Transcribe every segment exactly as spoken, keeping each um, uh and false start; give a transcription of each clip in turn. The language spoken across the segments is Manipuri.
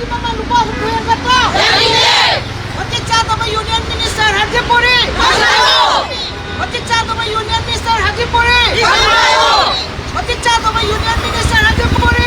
ꯃꯃꯜ ꯂꯨꯄꯥ ꯍꯨꯝꯐꯨ ꯍꯦꯟꯒꯠꯄ꯫ ꯃꯇꯤꯛ ꯆꯥꯗꯕ ꯌꯨꯅꯤꯌꯟ ꯃꯤꯅꯤꯁꯇꯔ ꯍꯟꯖꯤꯟ ꯄꯨꯔꯤ꯫ ꯃꯇꯤꯛ ꯆꯥꯗꯕ ꯌꯨꯅꯤꯌꯟ ꯃꯤꯅꯤꯁꯇꯔ ꯍꯟꯖꯤꯟ ꯄꯨꯔꯤ꯫ ꯃꯇꯤꯛ ꯆꯥꯗꯕ ꯌꯨꯅꯤꯌꯟ ꯃꯤꯅꯤꯁꯇꯔ ꯍꯟꯖꯤꯟ ꯄꯨꯔꯤ꯫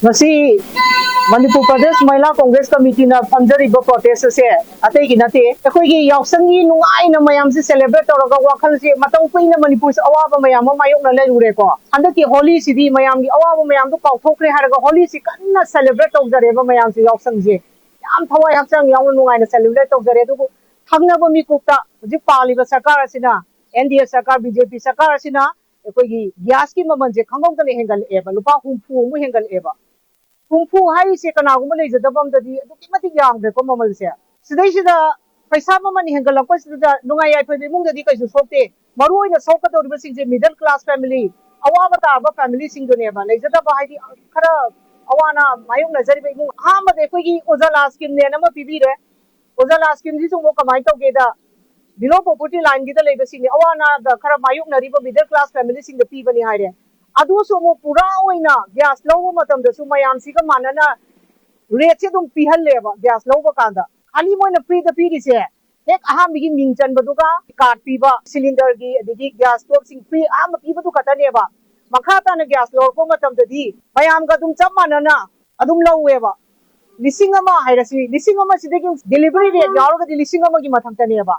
ꯉꯁꯤ ꯃꯅꯤꯄꯨꯔ ꯄ꯭ꯔꯗꯦꯁ ꯃꯍꯤꯂꯥ ꯀꯣꯡꯒ꯭ꯔꯦꯁ ꯀꯃꯤꯇꯤꯅ ꯐꯝꯖꯔꯤꯕ ꯄ꯭ꯔꯣꯇꯦꯁ ꯑꯁꯦ ꯑꯇꯩꯒꯤ ꯅꯠꯇꯦ, ꯑꯩꯈꯣꯏꯒꯤ ꯌꯥꯎꯁꯪꯒꯤ ꯅꯨꯡꯉꯥꯏꯅ ꯃꯌꯥꯝꯁꯦ ꯁꯦꯂꯦꯕ꯭ꯔꯦꯠ ꯇꯧꯔꯒ ꯋꯥꯈꯜꯁꯦ ꯃꯇꯝ ꯀꯨꯏꯅ ꯃꯅꯤꯄꯨꯔꯁꯦ ꯑꯋꯥꯕ ꯃꯌꯥꯝ ꯑꯃ ꯃꯥꯌꯣꯛꯅ ꯂꯩꯔꯨꯔꯦꯀꯣ꯫ ꯍꯟꯗꯛꯀꯤ ꯍꯣꯂꯤꯁꯤꯗꯤ ꯃꯌꯥꯝꯒꯤ ꯑꯋꯥꯕ ꯃꯌꯥꯝꯗꯣ ꯀꯥꯎꯊꯣꯛꯈ꯭ꯔꯦ ꯍꯥꯏꯔꯒ ꯍꯣꯂꯤꯁꯤ ꯀꯟꯅ ꯁꯦꯂꯦꯕ꯭ꯔꯦꯠ ꯇꯧꯖꯔꯦꯕ ꯃꯌꯥꯝꯁꯦ꯫ ꯌꯥꯎꯁꯪꯁꯦ ꯌꯥꯝ ꯊꯋꯥꯏ ꯍꯛꯆꯥꯡ ꯌꯥꯎꯅ ꯅꯨꯡꯉꯥꯏꯅ ꯁꯦꯂꯦꯕ꯭ꯔꯦꯠ ꯇꯧꯖꯔꯦ꯫ ꯑꯗꯨꯕꯨ ꯊꯪꯅꯕ ꯃꯤꯀꯨꯞꯇ ꯍꯧꯖꯤꯛ ꯄꯥꯜꯂꯤꯕ ꯁꯔꯀꯥꯔ ꯑꯁꯤꯅ, ꯑꯦꯟ ꯗꯤ ꯑꯦ ꯁꯔꯀꯥꯔ, ꯕꯤ ꯖꯦ ꯄꯤ ꯁꯔꯀꯥꯔ ꯑꯁꯤꯅ ꯑꯩꯈꯣꯏꯒꯤ ꯒ꯭ꯌꯥꯁꯀꯤ ꯃꯃꯜꯁꯦ ꯈꯪꯍꯧꯗꯅ ꯍꯦꯟꯒꯠꯂꯛꯑꯦꯕ, ꯂꯨꯄꯥ ꯍꯨꯝꯐꯨ ꯑꯃꯨꯛ ꯍꯦꯟꯒꯠꯂꯛꯑꯦꯕ꯫ ꯍꯨꯝꯐꯨ ꯍꯥꯏꯔꯤꯁꯦ ꯀꯅꯥꯒꯨꯝꯕ ꯂꯩꯖꯗꯕ ꯑꯝꯗꯗꯤ ꯑꯗꯨꯛꯀꯤ ꯃꯇꯤꯛ ꯌꯥꯝꯈ꯭ꯔꯦꯀꯣ ꯃꯃꯜꯁꯦ꯫ ꯁꯤꯗꯩꯁꯤꯗ ꯄꯩꯁꯥ ꯃꯃꯜ ꯍꯦꯟꯒꯠꯂꯛꯄꯁꯤꯗ ꯅꯨꯡꯉꯥꯏ ꯌꯥꯏꯐꯕ ꯏꯃꯨꯡꯗꯗꯤ ꯀꯩꯁꯨ ꯁꯣꯛꯇꯦ꯫ ꯃꯔꯨ ꯑꯣꯏꯅ ꯁꯣꯛꯀꯗꯧꯔꯤꯕꯁꯤꯡꯁꯦ ꯃꯤꯗꯜ ꯀ꯭ꯂꯥꯁ ꯐꯦꯃꯤꯂꯤ, ꯑꯋꯥꯕ ꯇꯥꯔꯕ ꯐꯦꯃꯤꯂꯤꯁꯤꯡꯗꯨꯅꯦꯕ꯫ ꯂꯩꯖꯗꯕ ꯍꯥꯏꯗꯤ ꯈꯔ ꯑꯋꯥ ꯑꯅꯥ ꯃꯥꯌꯣꯛꯅꯖꯔꯤꯕ ꯏꯃꯨꯡ꯫ ꯑꯍꯥꯟꯕꯗ ꯑꯩꯈꯣꯏꯒꯤ ꯎꯖꯥꯂꯥ ꯁ꯭ꯀꯤꯝꯅꯦꯅ ꯑꯃ ꯄꯤꯕꯤꯔꯦ꯫ ꯎꯖꯥꯂꯥ ꯁ꯭ꯀꯤꯝꯁꯤꯁꯨ ꯑꯃꯨꯛ ꯀꯃꯥꯏꯅ ꯇꯧꯒꯦꯗ, ꯕꯤꯂꯣ ꯄꯣꯚꯔꯇꯤ ꯂꯥꯏꯟꯒꯤꯗ ꯂꯩꯕꯁꯤꯡꯅꯤ, ꯑꯋꯥ ꯑꯅꯥꯗ ꯈꯔ ꯃꯥꯌꯣꯛꯅꯔꯤꯕ ꯃꯤꯗꯜ ꯀ꯭ꯂꯥꯁ ꯐꯦꯃꯤꯂꯤꯁꯤꯡꯗ ꯄꯤꯕꯅꯤ ꯍꯥꯏꯔꯦ꯫ ꯑꯗꯨꯁꯨ ꯑꯃꯨꯛ ꯄꯨꯔꯥ ꯑꯣꯏꯅ ꯒ꯭ꯌꯥꯁ ꯂꯧꯕ ꯃꯇꯝꯗꯁꯨ ꯃꯌꯥꯝꯁꯤꯒ ꯃꯥꯟꯅꯅ ꯔꯦꯠꯁꯦ ꯑꯗꯨꯝ ꯄꯤꯍꯜꯂꯦꯕ꯫ ꯒ꯭ꯌꯥꯁ ꯂꯧꯕ ꯀꯥꯟꯗ ꯈꯥꯂꯤ ꯃꯣꯏꯅ ꯐ꯭ꯔꯤꯗ ꯄꯤꯔꯤꯁꯦ ꯍꯦꯛ ꯑꯍꯥꯟꯕꯒꯤ ꯃꯤꯡ ꯆꯟꯕꯗꯨꯒ ꯀꯥꯔꯗ ꯄꯤꯕ, ꯁꯤꯂꯤꯟꯗꯔꯒꯤ ꯑꯗꯒꯤ ꯒ꯭ꯌꯥꯁ ꯁ꯭ꯇꯣꯞꯁꯤꯡ ꯐ꯭ꯔꯤ ꯑꯍꯥꯟꯕ ꯄꯤꯕꯗꯨ ꯈꯛꯇꯅꯦꯕ꯫ ꯃꯈꯥ ꯇꯥꯅ ꯒ꯭ꯌꯥꯁ ꯂꯧꯔꯛꯄ ꯃꯇꯝꯗꯗꯤ ꯃꯌꯥꯝꯒ ꯑꯗꯨꯝ ꯆꯞ ꯃꯥꯟꯅꯅ ꯑꯗꯨꯝ ꯂꯧꯋꯦꯕ꯫ ꯂꯤꯁꯤꯡ ꯑꯃ ꯍꯥꯏꯔꯁꯤ, ꯂꯤꯁꯤꯡ ꯑꯃ ꯁꯤꯗꯒꯤ ꯗꯦꯂꯤꯚꯔꯤ ꯔꯦꯠ ꯌꯥꯎꯔꯒꯗꯤ ꯂꯤꯁꯤꯡ ꯑꯃꯒꯤ ꯃꯊꯛꯇꯅꯦꯕ꯫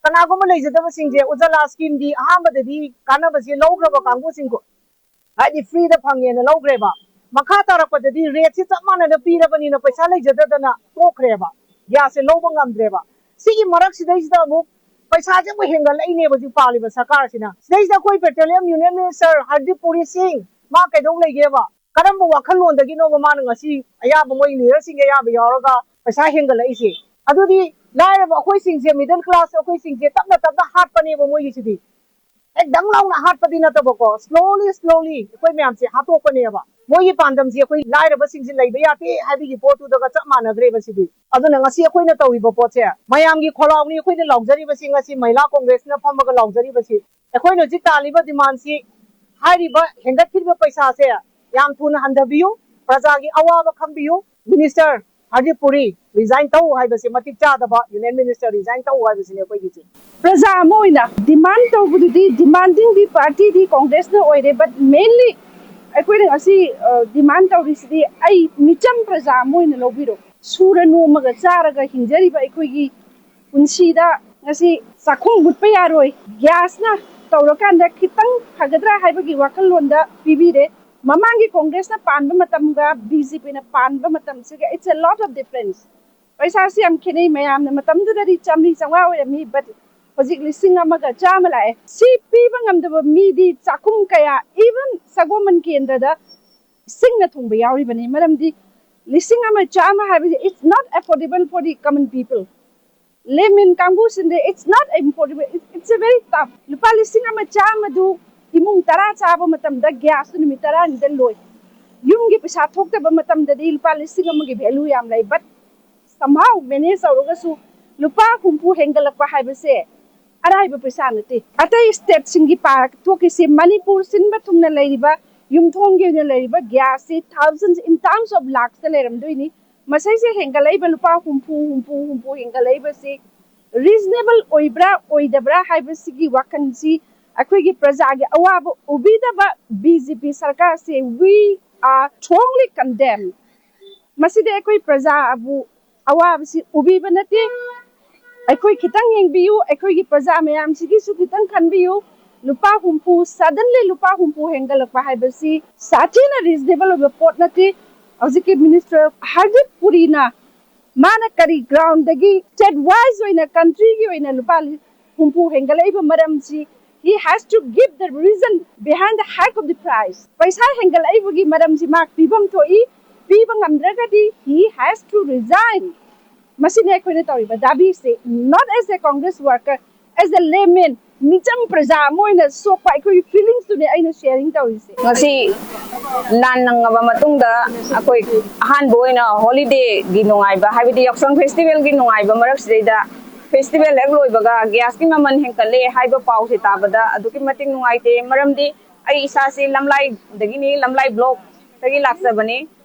ꯀꯅꯥꯒꯨꯝꯕ ꯂꯩꯖꯗꯕꯁꯤꯡꯁꯦ ꯎꯖꯥꯂꯥ ꯁ꯭ꯀꯤꯝꯗꯤ ꯑꯍꯥꯟꯕꯗꯗꯤ ꯀꯥꯟꯅꯕꯁꯦ ꯂꯧꯈ꯭ꯔꯕ ꯀꯥꯡꯕꯨꯁꯤꯡ, ꯍꯥꯏꯗꯤ ꯐ꯭ꯔꯤꯗ ꯐꯪꯉꯦꯅ ꯂꯧꯈ꯭ꯔꯦꯕ꯫ ꯃꯈꯥ ꯇꯥꯔꯛꯄꯗꯗꯤ ꯔꯦꯠꯁꯤ ꯆꯞ ꯃꯥꯟꯅꯅ ꯄꯤꯔꯕꯅꯤꯅ ꯄꯩꯁꯥ ꯂꯩꯖꯗꯗꯅ ꯇꯣꯛꯈ꯭ꯔꯦꯕ꯫ ꯒ꯭ꯌꯥꯁꯁꯦ ꯂꯧꯕ ꯉꯝꯗ꯭ꯔꯦꯕ꯫ ꯁꯤꯒꯤ ꯃꯔꯛꯁꯤꯗꯩꯁꯤꯗ ꯑꯃꯨꯛ ꯄꯩꯁꯥꯁꯦ ꯑꯃꯨꯛ ꯍꯦꯟꯒꯠꯂꯛꯏꯅꯦꯕ ꯍꯧꯖꯤꯛ ꯄꯥꯜꯂꯤꯕ ꯁꯔꯀꯥꯔꯁꯤꯅ꯫ ꯁꯤꯗꯩꯁꯤꯗ ꯑꯩꯈꯣꯏ petroleum union minister ꯍꯔꯗꯤꯞ ꯄꯨꯔꯤ ꯁꯤꯡ, ꯃꯥ ꯀꯩꯗꯧ ꯂꯩꯒꯦꯕ? ꯀꯔꯝꯕ ꯋꯥꯈꯜꯂꯣꯟꯗꯒꯤꯅꯣꯕ ꯃꯥꯅ ꯉꯁꯤ ꯑꯌꯥꯕ, ꯃꯣꯏ leaderꯁꯤꯡꯒꯤ ꯑꯌꯥꯕ ꯌꯥꯎꯔꯒ ꯄꯩꯁꯥ ꯍꯦꯟꯒꯠꯂꯛꯏꯁꯦ? ꯑꯗꯨꯗꯤ ꯂꯥꯏꯔꯕ ꯑꯩꯈꯣꯏꯁꯤꯡꯁꯦ, middle class ꯑꯩꯈꯣꯏꯁꯤꯡꯁꯦ ꯇꯞꯅ ꯇꯞꯅ ꯍꯥꯠꯄꯅꯦꯕ ꯃꯣꯏꯒꯤꯁꯤꯗꯤ꯫ ꯍꯦꯛ ꯗꯪ ꯂꯥꯎꯅ ꯍꯥꯠꯄꯗꯤ ꯅꯠꯇꯕꯀꯣ, slowly slowly ꯑꯩꯈꯣꯏ ꯃꯌꯥꯝꯁꯦ ꯍꯥꯠꯇꯣꯛꯄꯅꯦꯕ꯫ ꯃꯣꯏꯒꯤ ꯄꯥꯟꯗꯝꯁꯤ ꯑꯩꯈꯣꯏ ꯂꯥꯏꯔꯕꯁꯤꯡꯁꯤ ꯂꯩꯕ ꯌꯥꯗꯦ ꯍꯥꯏꯕꯒꯤ ꯄꯣꯠꯇꯨꯗꯒ ꯆꯞ ꯃꯥꯟꯅꯈ꯭ꯔꯦꯕ ꯁꯤꯗꯤ꯫ ꯑꯗꯨꯅ ꯉꯁꯤ ꯑꯩꯈꯣꯏꯅ ꯇꯧꯔꯤꯕ ꯄꯣꯠꯁꯦ ꯃꯌꯥꯝꯒꯤ ꯈꯣꯜꯂꯥꯎꯅꯤ꯫ ꯑꯩꯈꯣꯏꯅ ꯂꯥꯎꯖꯔꯤꯕꯁꯤ, ꯉꯁꯤ ꯃꯍꯤꯂꯥ ꯀꯣꯡꯒ꯭ꯔꯦꯁꯅ ꯐꯝꯃꯒ ꯂꯥꯎꯖꯔꯤꯕꯁꯤ, ꯑꯩꯈꯣꯏꯅ ꯍꯧꯖꯤꯛ ꯇꯥꯜꯂꯤꯕ demandꯁꯤ, ꯍꯥꯏꯔꯤꯕ ꯍꯦꯟꯒꯠꯈꯤꯕ ꯄꯩꯁꯥꯁꯦ ꯌꯥꯝ ꯊꯨꯅ ꯍꯟꯊꯕꯤꯌꯨ, ꯄ꯭ꯔꯖꯥꯒꯤ ꯑꯋꯥꯕ ꯈꯪꯕꯤꯌꯨ꯫ Minister ꯍꯔꯗꯤꯞ ꯄꯨꯔꯤ resign ꯇꯧ ꯍꯥꯏꯕꯁꯤ ꯃꯇꯤꯛ ꯆꯥꯗꯕ, union minister resign ꯇꯧ ꯍꯥꯏꯕꯁꯤꯅꯦ ꯑꯩꯈꯣꯏꯒꯤꯁꯦ꯫ ꯄ꯭ꯔꯖꯥ ꯑꯃ ꯑꯣꯏꯅ demand ꯇꯧꯕꯗꯨꯗꯤ demanding ꯗꯤ party ꯗꯤ ꯀꯣꯡꯒ꯭ꯔꯦꯁꯅ ꯑꯣꯏꯔꯦ, but mainly ꯑꯩꯈꯣꯏꯅ ꯉꯁꯤ demand ꯇꯧꯔꯤꯁꯤꯗꯤ ꯑꯩ ꯃꯤꯆꯝ ꯄ꯭ꯔꯖꯥ ꯑꯃ ꯑꯣꯏꯅ ꯂꯧꯕꯤꯔꯣ꯫ ꯁꯨꯔ ꯅꯣꯝꯃꯒ ꯆꯥꯔꯒ ꯍꯤꯡꯖꯔꯤꯕ ꯑꯩꯈꯣꯏꯒꯤ ꯄꯨꯟꯁꯤꯗ ꯉꯁꯤ ꯆꯥꯛꯈꯨꯝ ꯃꯨꯠꯄ ꯌꯥꯔꯣꯏ, ꯒ꯭ꯌꯥꯁꯅ ꯇꯧꯔꯀꯥꯟꯗ ꯈꯤꯇꯪ ꯐꯒꯗ꯭ꯔꯥ ꯍꯥꯏꯕꯒꯤ ꯋꯥꯈꯜꯂꯣꯟꯗ ꯄꯤꯕꯤꯔꯦ꯫ ꯃꯃꯥꯡꯒꯤ ꯀꯣꯡꯒ꯭ꯔꯦꯁꯅ ꯄꯥꯟꯕ ꯃꯇꯝꯒ ꯕꯤ ꯖꯦ ꯄꯤꯅ ꯄꯥꯟꯕ ꯃꯇꯝꯁꯤꯒ it's a lot of difference꯫ ꯄꯩꯁꯥꯁꯤ ꯌꯥꯝ ꯈꯦꯠꯅꯩ꯫ ꯃꯌꯥꯝꯅ ꯃꯇꯝꯗꯨꯗꯗꯤ ꯆꯥꯝꯃꯔꯤ ꯆꯥꯝꯃꯉꯥ ꯑꯣꯏꯔꯝꯃꯤ, but ꯍꯧꯖꯤꯛ ꯂꯤꯁꯤꯡ ꯑꯃꯒ ꯆꯥꯝꯃ ꯂꯥꯛꯑꯦ꯫ ꯁꯤ ꯄꯤꯕ ꯉꯝꯗꯕ ꯃꯤꯗꯤ ꯆꯥꯛꯈꯨꯝ ꯀꯌꯥ, even ꯁꯒꯣꯜꯕꯟ ꯀꯦꯟꯗ꯭ꯔꯗ ꯁꯤꯡꯅ ꯊꯣꯡꯕ ꯌꯥꯎꯔꯤꯕꯅꯤ꯫ ꯃꯔꯝꯗꯤ ꯂꯤꯁꯤꯡ ꯑꯃ ꯆꯥꯝꯃ ꯍꯥꯏꯕꯁꯤ it's not affordable for the common people꯫ Layman ꯀꯥꯡꯕꯨꯁꯤꯡꯗꯤ it's not affordable, it's a very tough꯫ ꯂꯨꯄꯥ ꯂꯤꯁꯤꯡ ꯑꯃ ꯆꯥꯝꯃꯗꯨ ꯏꯃꯨꯡ ꯇꯔꯥ ꯆꯥꯕ ꯃꯇꯝꯗ ꯒ꯭ꯌꯥꯁꯇꯨ ꯅꯨꯃꯤꯠ ꯇꯔꯥꯅꯤꯗ ꯂꯣꯏ꯫ ꯌꯨꯝꯒꯤ ꯄꯩꯁꯥ ꯊꯣꯛꯇꯕ ꯃꯇꯝꯗꯗꯤ ꯂꯨꯄꯥ ꯂꯤꯁꯤꯡ ꯑꯃꯒꯤ value ꯌꯥꯝ ꯂꯩ, but somehow manage ꯇꯧꯔꯒꯁꯨ ꯂꯨꯄꯥ ꯍꯨꯝꯐꯨ ꯍꯦꯟꯒꯠꯂꯛꯄ ꯍꯥꯏꯕꯁꯦ ꯑꯔꯥꯏꯕ ꯄꯩꯁꯥ ꯅꯠꯇꯦ꯫ ꯑꯇꯩ stateꯁꯤꯡꯒꯤ ꯄꯥꯔ ꯊꯣꯛꯈꯤꯁꯤ, ꯃꯅꯤꯄꯨꯔ ꯁꯤꯟꯕ ꯊꯨꯡꯅ ꯂꯩꯔꯤꯕ ꯌꯨꯝꯊꯣꯡꯒꯤ ꯑꯣꯏꯅ ꯂꯩꯔꯤꯕ ꯒ꯭ꯌꯥꯁꯁꯤ thousands, in terms of lakhs ꯂꯩꯔꯝꯗꯣꯏꯅꯤ꯫ ꯃꯁꯤꯁꯦ ꯍꯦꯟꯒꯠꯂꯛꯏꯕ ꯂꯨꯄꯥ ꯍꯨꯝꯐꯨ, ꯍꯨꯝꯐꯨ, ꯍꯨꯝꯐꯨ ꯍꯦꯟꯒꯠꯂꯛꯏꯕꯁꯤ reasonable ꯑꯣꯏꯕ꯭ꯔꯥ ꯑꯣꯏꯗꯕ꯭ꯔꯥ ꯍꯥꯏꯕꯁꯤꯒꯤ ꯋꯥꯈꯜꯁꯤ ꯑꯩꯈꯣꯏꯒꯤ ꯄ꯭ꯔꯖꯥꯒꯤ ꯑꯋꯥꯕ ꯎꯕꯤꯗꯕ ꯕꯤ ꯖꯦ ꯄꯤ ꯁꯔꯀꯥꯔꯁꯦ we are strongly condemn꯫ ꯃꯁꯤꯗꯤ ꯑꯩꯈꯣꯏ ꯄ꯭ꯔꯖꯥꯕꯨ ꯑꯋꯥꯕꯁꯤ ꯎꯕꯤꯕ ꯅꯠꯇꯦ꯫ ꯑꯩꯈꯣꯏ ꯈꯤꯇꯪ ꯌꯦꯡꯕꯤꯌꯨ, ꯑꯩꯈꯣꯏꯒꯤ ꯄ꯭ꯔꯖꯥ ꯃꯌꯥꯝꯁꯤꯒꯤꯁꯨ ꯈꯤꯇꯪ ꯈꯟꯕꯤꯌꯨ꯫ ꯂꯨꯄꯥ ꯍꯨꯝꯐꯨ, suddenly ꯂꯨꯄꯥ ꯍꯨꯝꯐꯨ ꯍꯦꯟꯒꯠꯂꯛꯄ ꯍꯥꯏꯕꯁꯤ ꯁꯥꯊꯤꯅ reasonable ꯑꯣꯏꯕ ꯄꯣꯠ ꯅꯠꯇꯦ꯫ ꯍꯧꯖꯤꯛꯀꯤ minister ꯍꯔꯗꯤꯞ ꯄꯨꯔꯤꯅ ꯃꯥꯅ ꯀꯔꯤ ꯒ꯭ꯔꯥꯎꯟꯗꯒꯤ ꯁ꯭ꯇꯦꯠ ꯋꯥꯏꯁ ꯑꯣꯏꯅ ꯀꯟꯇ꯭ꯔꯤꯒꯤ ꯑꯣꯏꯅ ꯂꯨꯄꯥ ꯍꯨꯝꯐꯨ ꯍꯦꯟꯒꯠꯂꯛꯏꯕ ꯃꯔꯝꯁꯤ, he has to give the reason behind the hike of the price. ꯄꯩꯁꯥ ꯍꯦꯟꯒꯠꯂꯛꯏꯕꯒꯤ ꯃꯔꯝꯁꯤ ꯃꯥ ꯄꯤꯐꯝ ꯊꯣꯛꯏ, ꯄꯤꯕ ꯉꯝꯗ꯭ꯔꯒꯗꯤ he has to resign. ꯃꯁꯤꯅꯤ ꯑꯩꯈꯣꯏꯅ ꯇꯧꯔꯤꯕ ꯗꯥꯕꯤꯁꯦ, not as a Congress worker, as a layman, ꯃꯤꯆꯝ ꯄ꯭ꯔꯖꯥ ꯑꯃ ꯑꯣꯏꯅ ꯁꯣꯛꯄ ꯑꯩꯈꯣꯏꯒꯤ ꯐꯤꯂꯤꯡꯁꯇꯨꯅꯦ ꯑꯩꯅ ꯁꯤꯌꯥꯔꯤꯡ ꯇꯧꯔꯤꯁꯦ꯫ ꯉꯁꯤ ꯂꯥꯟ ꯅꯪꯉꯕ ꯃꯇꯨꯡꯗ ꯑꯩꯈꯣꯏ ꯑꯍꯥꯟꯕ ꯑꯣꯏꯅ ꯍꯣꯂꯤꯗꯦꯒꯤ ꯅꯨꯡꯉꯥꯏꯕ, ꯍꯥꯏꯕꯗꯤ ꯌꯥꯎꯁꯪ ꯐꯦꯁꯇꯤꯚꯦꯜꯒꯤ ꯅꯨꯡꯉꯥꯏꯕ ꯃꯔꯛꯁꯤꯗꯩꯗ, ꯐꯦꯁꯇꯤꯚꯦꯜ ꯍꯦꯛ ꯂꯣꯏꯕꯒ ꯒ꯭ꯌꯥꯁꯀꯤ ꯃꯃꯜ ꯍꯦꯟꯀꯠꯂꯦ ꯍꯥꯏꯕ ꯄꯥꯎꯁꯦ ꯇꯥꯕꯗ ꯑꯗꯨꯛꯀꯤ ꯃꯇꯤꯛ ꯅꯨꯡꯉꯥꯏꯇꯦ꯫ ꯃꯔꯝꯗꯤ ꯑꯩ ꯏꯁꯥꯁꯤ ꯂꯝꯂꯥꯏꯗꯒꯤꯅꯤ, ꯂꯝꯂꯥꯏ ꯕ꯭ꯂꯣꯛꯇꯒꯤ ꯂꯥꯛꯆꯕꯅꯤ꯫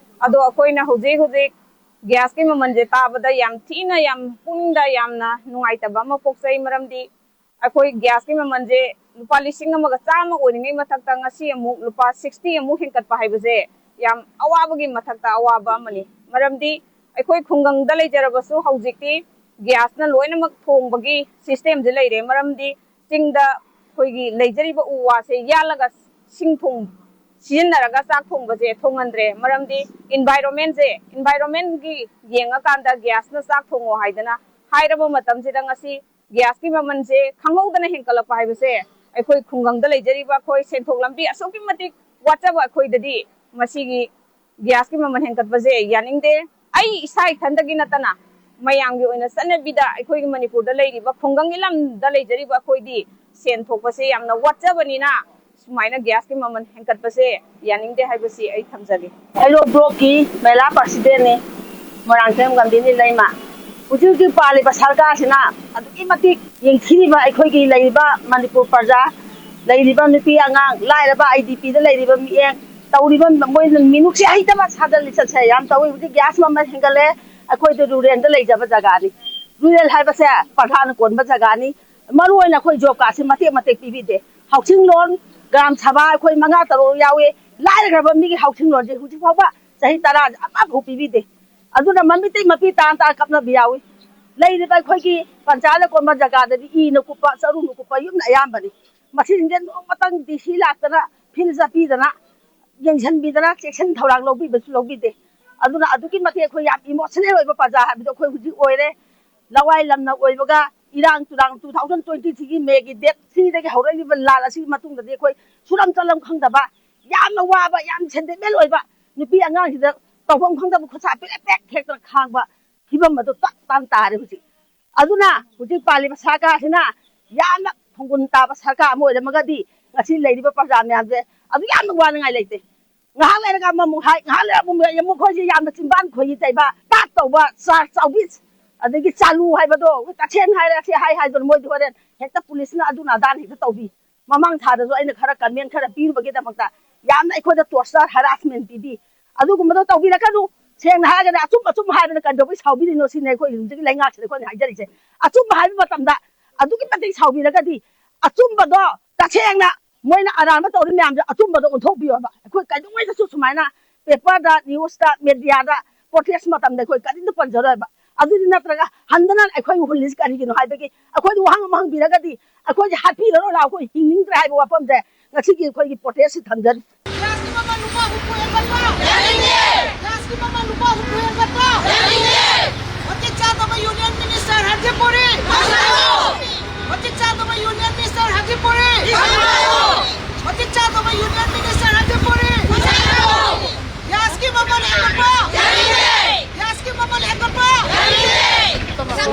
ꯑꯗꯣ ꯑꯩꯈꯣꯏꯅ ꯍꯧꯖꯤꯛ ꯍꯧꯖꯤꯛ ꯒ꯭ꯌꯥꯁꯀꯤ ꯃꯃꯜꯁꯦ ꯇꯥꯕꯗ ꯌꯥꯝ ꯊꯤꯅ, ꯌꯥꯝ ꯄꯨꯛꯅꯤꯡꯗ ꯌꯥꯝꯅ ꯅꯨꯡꯉꯥꯏꯇꯕ ꯑꯃ ꯄꯣꯛꯆꯩ꯫ ꯃꯔꯝꯗꯤ ꯑꯩꯈꯣꯏ ꯒ꯭ꯌꯥꯁꯀꯤ ꯃꯃꯜꯁꯦ ꯂꯨꯄꯥ ꯂꯤꯁꯤꯡ ꯑꯃꯒ ꯆꯥꯝꯃ ꯑꯣꯏꯔꯤꯉꯩ ꯃꯊꯛꯇ ꯉꯁꯤ ꯑꯃꯨꯛ ꯂꯨꯄꯥ ꯁꯤꯛꯁꯇꯤ ꯑꯃꯨꯛ ꯍꯦꯟꯀꯠꯄ ꯍꯥꯏꯕꯁꯦ ꯌꯥꯝ ꯑꯋꯥꯕꯒꯤ ꯃꯊꯛꯇ ꯑꯋꯥꯕ ꯑꯃꯅꯤ꯫ ꯃꯔꯝꯗꯤ ꯑꯩꯈꯣꯏ ꯈꯨꯡꯒꯪꯗ ꯂꯩꯖꯔꯕꯁꯨ ꯍꯧꯖꯤꯛꯇꯤ ꯒ꯭ꯌꯥꯁꯅ ꯂꯣꯏꯅꯃꯛ ꯊꯣꯡꯕꯒꯤ ꯁꯤꯁꯇꯦꯝꯁꯦ ꯂꯩꯔꯦ꯫ ꯃꯔꯝꯗꯤ ꯆꯤꯡꯗ ꯑꯩꯈꯣꯏꯒꯤ ꯂꯩꯖꯔꯤꯕ ꯎ ꯋꯥꯁꯦ ꯌꯥꯜꯂꯒ ꯁꯤꯡ ꯊꯣꯡ ꯁꯤꯖꯤꯟꯅꯔꯒ ꯆꯥꯛ ꯊꯣꯡꯕꯁꯦ ꯊꯣꯡꯍꯟꯗ꯭ꯔꯦ꯫ ꯃꯔꯝꯗꯤ ꯏꯟꯚꯥꯏꯔꯣꯟꯃꯦꯟꯁꯦ, ꯏꯟꯚꯥꯏꯔꯣꯟꯃꯦꯟꯒꯤ ꯌꯦꯡꯉꯀꯥꯟꯗ ꯒ꯭ꯌꯥꯁꯅ ꯆꯥꯛ ꯊꯣꯡꯉꯣ ꯍꯥꯏꯗꯅ ꯍꯥꯏꯔꯕ ꯃꯇꯝꯁꯤꯗ ꯉꯁꯤ ꯒ꯭ꯌꯥꯁꯀꯤ ꯃꯃꯜꯁꯦ ꯈꯪꯍꯧꯗꯅ ꯍꯦꯟꯒꯠꯂꯛꯄ ꯍꯥꯏꯕꯁꯦ ꯑꯩꯈꯣꯏ ꯈꯨꯡꯒꯪꯗ ꯂꯩꯖꯔꯤꯕ ꯑꯩꯈꯣꯏ ꯁꯦꯟꯊꯣꯛ ꯂꯝꯕꯤ ꯑꯁꯨꯛꯀꯤ ꯃꯇꯤꯛ ꯋꯥꯠꯆꯕ ꯑꯩꯈꯣꯏꯗꯗꯤ ꯃꯁꯤꯒꯤ ꯒ꯭ꯌꯥꯁꯀꯤ ꯃꯃꯜ ꯍꯦꯟꯒꯠꯄꯁꯦ ꯌꯥꯅꯤꯡꯗꯦ꯫ ꯑꯩ ꯏꯁꯥ ꯏꯊꯟꯗꯒꯤ ꯅꯠꯇꯅ ꯃꯌꯥꯝꯒꯤ ꯑꯣꯏꯅ ꯆꯠꯅꯕꯤꯗ ꯑꯩꯈꯣꯏꯒꯤ ꯃꯅꯤꯄꯨꯔꯗ ꯂꯩꯔꯤꯕ ꯈꯨꯡꯒꯪꯒꯤ ꯂꯝꯗ ꯂꯩꯖꯔꯤꯕ ꯑꯩꯈꯣꯏꯗꯤ ꯁꯦꯟ ꯊꯣꯛꯄꯁꯦ ꯌꯥꯝꯅ ꯋꯥꯠꯆꯕꯅꯤꯅ ꯁꯨꯃꯥꯏꯅ ꯒ꯭ꯌꯥꯁꯀꯤ ꯃꯃꯜ ꯍꯦꯟꯒꯠꯄꯁꯦ ꯌꯥꯅꯤꯡꯗꯦ ꯍꯥꯏꯕꯁꯤ ꯑꯩ ꯊꯝꯖꯒꯦ꯫ ꯍꯩꯔꯣꯛ ꯕ꯭ꯂꯣꯛꯀꯤ ꯃꯦꯂꯥ ꯄ꯭ꯔꯁꯤꯗꯦꯟꯅꯤ, ꯃꯣꯏꯔꯥꯡꯊꯦꯝ ꯒꯝꯚꯤꯔ ꯅꯤꯂꯩꯃ꯫ ꯍꯧꯖꯤꯛ ꯍꯧꯖꯤꯛ ꯄꯥꯜꯂꯤꯕ ꯁꯔꯀꯥꯔꯁꯤꯅ ꯑꯗꯨꯛꯀꯤ ꯃꯇꯤꯛ ꯌꯦꯡꯊꯤꯔꯤꯕ ꯑꯩꯈꯣꯏꯒꯤ ꯂꯩꯔꯤꯕ ꯃꯅꯤꯄꯨꯔ ꯄ꯭ꯔꯖꯥ, ꯂꯩꯔꯤꯕ ꯅꯨꯄꯤ ꯑꯉꯥꯡ, ꯂꯥꯏꯔꯕ, ꯑꯥꯏ ꯗꯤ ꯄꯤꯗ ꯂꯩꯔꯤꯕ ꯃꯤꯠꯌꯦꯡ, ꯇꯧꯔꯤꯕ ꯃꯣꯏꯅ ꯃꯤꯅꯨꯡꯁꯤ ꯍꯩꯇꯕ ꯁꯥꯖꯠ ꯂꯤꯆꯠꯁꯦ ꯌꯥꯝ ꯇꯧꯏ꯫ ꯍꯧꯖꯤꯛ ꯒ꯭ꯌꯥꯁ ꯃꯃꯜ ꯍꯦꯟꯒꯠꯂꯦ, ꯑꯩꯈꯣꯏꯗ ꯔꯨꯔꯦꯜꯗ ꯂꯩꯖꯕ ꯖꯒꯥꯅꯤ꯫ ꯔꯨꯔꯦꯜ ꯍꯥꯏꯕꯁꯦ ꯄ꯭ꯔꯙꯥꯟꯅ ꯀꯣꯟꯕ ꯖꯒꯥꯅꯤ꯫ ꯃꯔꯨ ꯑꯣꯏꯅ ꯑꯩꯈꯣꯏ ꯖꯣꯕ ꯀꯥꯔꯗꯁꯦ ꯃꯇꯦꯛ ꯃꯇꯦꯛ ꯄꯤꯕꯤꯗꯦ꯫ ꯍꯥꯎꯁꯤꯡ ꯂꯣꯟ, ꯒ꯭ꯔꯥꯝ ꯁꯚꯥ ꯑꯩꯈꯣꯏ ꯃꯉꯥ ꯇꯔꯨꯛ ꯌꯥꯎꯏ꯫ ꯂꯥꯏꯔꯈ꯭ꯔꯕ ꯃꯤꯒꯤ ꯍꯥꯎꯁꯤꯡ ꯂꯣꯟꯁꯦ ꯍꯧꯖꯤꯛ ꯐꯥꯎꯕ ꯆꯍꯤ ꯇꯔꯥꯁꯦ ꯑꯃꯐꯥꯎ ꯄꯤꯕꯤꯗꯦ꯫ ꯑꯗꯨꯅ ꯃꯃꯤꯇꯩ ꯃꯄꯤ ꯇꯥꯅ ꯇꯥꯅ ꯀꯞꯅꯕ ꯌꯥꯎꯏ꯫ ꯂꯩꯔꯤꯕ ꯑꯩꯈꯣꯏꯒꯤ ꯄꯟꯆꯥꯌꯠꯅ ꯀꯣꯟꯕ ꯖꯒꯥꯗꯗꯤ ꯏꯅ ꯀꯨꯞꯄ, ꯆꯔꯨꯅ ꯀꯨꯞꯄ ꯌꯨꯝꯅ ꯑꯌꯥꯝꯕꯅꯤ꯫ ꯃꯁꯤꯁꯤꯡꯁꯦ ꯅꯣꯡꯃꯇꯪ ꯗꯤ ꯁꯤ ꯂꯥꯛꯇꯅ ꯐꯤꯜ ꯆꯠꯄꯤꯗꯅ, ꯌꯦꯡꯁꯤꯟꯕꯤꯗꯅ, ꯆꯦꯛꯁꯤꯟ ꯊꯧꯔꯥꯡ ꯂꯧꯕꯤꯕꯁꯨ ꯂꯧꯕꯤꯗꯦ꯫ ꯑꯗꯨꯅ ꯑꯗꯨꯛꯀꯤ ꯃꯇꯤꯛ ꯑꯩꯈꯣꯏ ꯌꯥꯝ ꯏꯃꯣꯁꯅꯦꯜ ꯑꯣꯏꯕ ꯄ꯭ꯔꯖꯥ ꯍꯥꯏꯕꯗꯣ ꯑꯩꯈꯣꯏ ꯍꯧꯖꯤꯛ ꯑꯣꯏꯔꯦ꯫ ꯂꯋꯥꯏ ꯂꯝꯅ ꯑꯣꯏꯕꯒ ꯏꯔꯥꯡ ꯇꯨꯔꯥꯡ ꯇꯨ ꯊꯥꯎꯖꯟ ꯇ꯭ꯋꯦꯟꯇꯤ ꯊ꯭ꯔꯤꯒꯤ ꯃꯦꯒꯤ ꯗꯦꯠ ꯊ꯭ꯔꯤꯗꯒꯤ ꯍꯧꯔꯛꯂꯤꯕ ꯂꯥꯟ ꯑꯁꯤꯒꯤ ꯃꯇꯨꯡꯗꯗꯤ ꯑꯩꯈꯣꯏ ꯁꯨꯔꯝ ꯆꯠꯂꯝ ꯈꯪꯗꯕ, ꯌꯥꯝꯅ ꯋꯥꯕ, ꯌꯥꯝ ꯁꯦꯟꯇꯤꯃꯦꯟ ꯑꯣꯏꯕ, ꯅꯨꯄꯤ ꯑꯉꯥꯡꯁꯤꯗ ꯇꯧꯐꯝ ꯈꯪꯗꯕ ꯈꯨꯠꯁꯥ ꯄꯦꯛ ꯄꯦꯛ ꯍꯦꯛꯇꯅ ꯈꯥꯡꯕ ꯐꯤꯕꯝ ꯑꯗꯨ ꯇꯞ ꯇꯥꯅ ꯇꯥꯔꯦ ꯍꯧꯖꯤꯛ꯫ ꯑꯗꯨꯅ ꯍꯧꯖꯤꯛ ꯄꯥꯜꯂꯤꯕ ꯁꯔꯀꯥꯔꯁꯤꯅ ꯌꯥꯝꯅ ꯊꯣꯡꯒꯨꯟ ꯇꯥꯕ ꯁꯔꯀꯥꯔ ꯑꯃ ꯑꯣꯏꯔꯝꯃꯒꯗꯤ ꯉꯁꯤ ꯂꯩꯔꯤꯕ ꯄ꯭ꯔꯖꯥ ꯃꯌꯥꯝꯁꯦ ꯑꯗꯨ ꯌꯥꯝꯅ ꯋꯥꯅꯤꯡꯉꯥꯏ ꯂꯩꯇꯦ꯫ ꯉꯥꯏꯍꯥꯛ ꯂꯩꯔꯒ ꯑꯃꯃꯨꯛ ꯍꯥꯏ, ꯉꯥꯏꯍꯥꯛ ꯂꯩꯔꯒ ꯑꯃꯃꯨꯛ ꯍꯥꯏ, ꯃꯈꯣꯏꯁꯦ ꯌꯥꯝꯅ ꯆꯤꯟꯕꯥꯟ ꯈꯣꯏꯒꯤ ꯇꯩꯕ, ꯇꯥꯠ ꯇꯧꯕ, ꯆꯥ ꯆꯥꯎꯕꯤ, ꯑꯗꯒꯤ ꯆꯥꯂꯨ ꯍꯥꯏꯕꯗꯣ, ꯇꯁꯦꯡꯅ ꯍꯥꯏꯔꯦ, ꯁꯤ ꯍꯥꯏ ꯍꯥꯏꯗꯨꯅ ꯃꯣꯏꯗꯤ ꯍꯣꯔꯦꯟ ꯍꯦꯛꯇ ꯄꯨꯂꯤꯁꯅ ꯑꯗꯨꯅ ꯑꯗꯥꯅ ꯍꯦꯛꯇ ꯇꯧꯕꯤ꯫ ꯃꯃꯥꯡ ꯊꯥꯗꯁꯨ ꯑꯩꯅ ꯈꯔ ꯀꯃꯦꯟ ꯈꯔ ꯄꯤꯔꯨꯕꯒꯤꯗꯃꯛꯇ ꯌꯥꯝꯅ ꯑꯩꯈꯣꯏꯗ ꯇꯣꯔꯆꯔ, ꯍꯔꯥꯁꯃꯦꯟ ꯄꯤꯕꯤ꯫ ꯑꯗꯨꯒꯨꯝꯕꯗꯣ ꯇꯧꯕꯤꯔꯛꯀꯅꯨ꯫ ꯁꯦꯡꯅ ꯍꯥꯏꯔꯒꯅ ꯑꯆꯨꯝ ꯑꯆꯨꯝꯕ ꯍꯥꯏꯕꯅ ꯀꯩꯗꯧꯕꯩ ꯁꯥꯎꯕꯤꯔꯤꯅꯣ ꯁꯤꯅꯤ ꯑꯩꯈꯣꯏ ꯍꯧꯖꯤꯛꯀꯤ ꯂꯩꯉꯥꯛꯁꯤꯗ ꯑꯩꯈꯣꯏꯅ ꯍꯥꯏꯖꯔꯤꯁꯦ꯫ ꯑꯆꯨꯝꯕ ꯍꯥꯏꯕ ꯃꯇꯝꯗ ꯑꯗꯨꯛꯀꯤ ꯃꯇꯤꯛ ꯁꯥꯎꯕꯤꯔꯒꯗꯤ ꯑꯆꯨꯝꯕꯗꯣ ꯇꯁꯦꯡꯅ ꯃꯣꯏꯅ ꯑꯔꯥꯟꯕ ꯇꯧꯔꯤ ꯃꯌꯥꯝꯁꯦ ꯑꯆꯨꯝꯕꯗꯣ ꯑꯣꯟꯊꯣꯛꯄꯤꯌꯣꯕ꯫ ꯑꯩꯈꯣꯏ ꯀꯩꯗꯧꯉꯩꯗꯁꯨ ꯁꯨꯃꯥꯏꯅ ꯄꯦꯄꯔꯗ, ꯅ꯭ꯌꯨꯁꯇ, ꯃꯦꯗꯤꯌꯥꯗ ꯄ꯭ꯔꯣꯇꯦꯁ ꯃꯇꯝꯗ ꯑꯩꯈꯣꯏ ꯀꯔꯤꯝꯇ ꯄꯟꯖꯔꯣꯏꯕ꯫ ꯑꯗꯨꯗꯤ ꯅꯠꯇ꯭ꯔꯒ ꯍꯟꯗꯅ ꯑꯩꯈꯣꯏꯕꯨ ꯍꯨꯜꯂꯤꯁꯤ ꯀꯔꯤꯒꯤꯅꯣ ꯍꯥꯏꯕꯒꯤ ꯑꯩꯈꯣꯏꯗ ꯋꯥꯍꯪ ꯑꯃ ꯍꯪꯕꯤꯔꯒꯗꯤ ꯑꯩꯈꯣꯏꯁꯦ ꯍꯥꯠꯄꯤꯔꯔꯣꯏ ꯂꯥꯎ, ꯑꯩꯈꯣꯏ ꯍꯤꯡꯅꯤꯡꯗ꯭ꯔꯦ ꯍꯥꯏꯕ ꯋꯥꯐꯝꯁꯦ ꯉꯁꯤꯒꯤ ꯑꯩꯈꯣꯏꯒꯤ ꯄ꯭ꯔꯣꯇꯦꯁꯁꯤ ꯊꯝꯖꯔꯤ꯫ ꯒ꯭ꯌꯥꯁꯀꯤ ꯃꯃꯜ ꯂꯨꯄꯥ ꯍꯨꯝꯐꯨ ꯍꯦꯟꯒꯠꯄ! ꯌꯥꯅꯤꯡꯗꯦ! ꯒ꯭ꯌꯥꯁꯀꯤ ꯃꯃꯜ ꯂꯨꯄꯥ ꯍꯨꯝꯐꯨ ꯍꯦꯟꯒꯠꯄ! ꯌꯥꯅꯤꯡꯗꯦ! ꯃꯇꯤꯛ ꯆꯥꯗꯕ ꯌꯨꯅꯤꯌꯟ ꯃꯤꯅꯤꯁꯇꯔ ꯍꯖꯤꯄꯨꯔꯤ! ꯊꯥꯗꯣꯛꯑꯣ! ꯃꯇꯤꯛ ꯆꯥꯗꯕ ꯌꯨꯅꯤꯌꯟ ꯃꯤꯅꯤꯁꯇꯔ ꯍꯖꯤꯄꯨꯔꯤ! ꯊꯥꯗꯣꯛꯑꯣ! ꯃꯇꯤꯛ ꯆꯥꯗꯕ ꯌꯨꯅꯤꯌꯟ ꯃꯤꯅꯤꯁꯇꯔ ꯍꯖꯤꯄꯨꯔꯤ! ꯊꯥꯗꯣꯛꯑꯣ! ꯒ꯭ꯌꯥꯁꯀꯤ ꯃꯃꯜ ꯍꯦꯟꯒꯠꯄ! ꯌꯥꯅꯤꯡꯗꯦ! ꯒ꯭ꯌꯥꯁꯀꯤ ꯃꯃꯜ ꯍꯦꯟꯒꯠꯄ! ꯌꯥꯅꯤꯡꯗꯦ!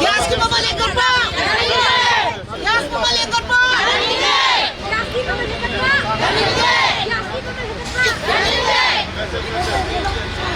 ꯒ꯭ꯌꯥꯁꯀꯤ ꯃꯃꯜ ꯍꯦꯟꯒꯠꯄ! ꯌꯥꯅꯤꯡꯗꯦ!